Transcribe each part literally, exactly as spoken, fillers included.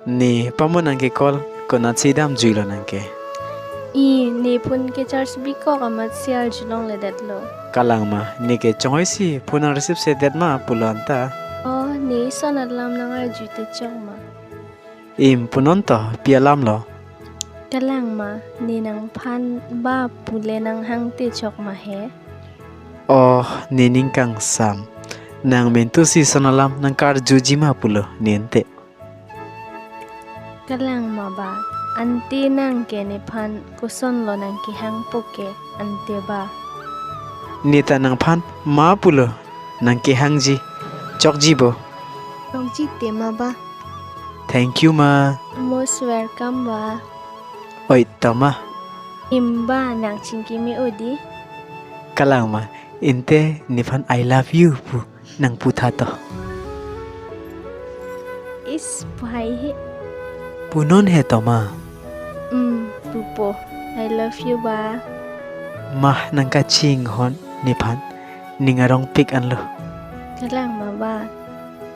Ne pamo nang ke call, konatsi damjuilo nang ke? I, ne phone ke charge bikok amatsi arjulongledetlo. Kalang ma, ne ke chonghoi si phone nang receive sedet ma pulo anta. O, ne ison alam nang arju te chok ma. Im, punon to, pi alam lo? Kalang ma, ne nangphan ba pule nang hang te chok ma he. O, ne ning kangsam. Nang mentu si ison alam nang karjuji ma pulo, ne ante. Kalang ma ba, ante nang ke nephan kosonlo nang kehangpo ke, ante ba? Ne ta nangphan ma pulo nang kehangji, chokji bo. Chokji te ma ba. Thank you ma. Most welcome ba. Oi to ma. Im ba nang chingki me odi. Kalang ma, ante nephan I love you pu nang putha to. Is, puhai he. Punon he to ma. Hmm, pupo. I love you ba. Ma nang kachinghon nephan, ning arongpik anlo. Kalang ma ba.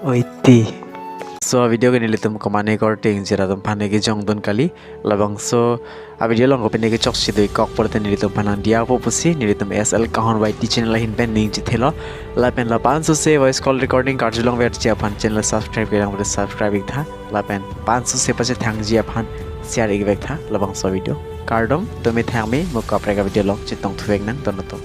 Oi ti. So, a video ke nelitum komane korte ingjir atum aphan ne kejongdun kali. Labangso a video along kopine ke chokche dokok pulote nelitum aphan nangdiya po pusi nelitum S L Kahon Y T channel ahin pen ning chethelo. Lapen lapu-an sose voice call recording karjulongverji aphan channel subscribe kelang pute subscribe iktha. Lapen lapu-an sose pachethangji aphan share ikvektha labangso video. Kardom, tumi thangmi mo kaprek a video along chetongthuvek nang tonato.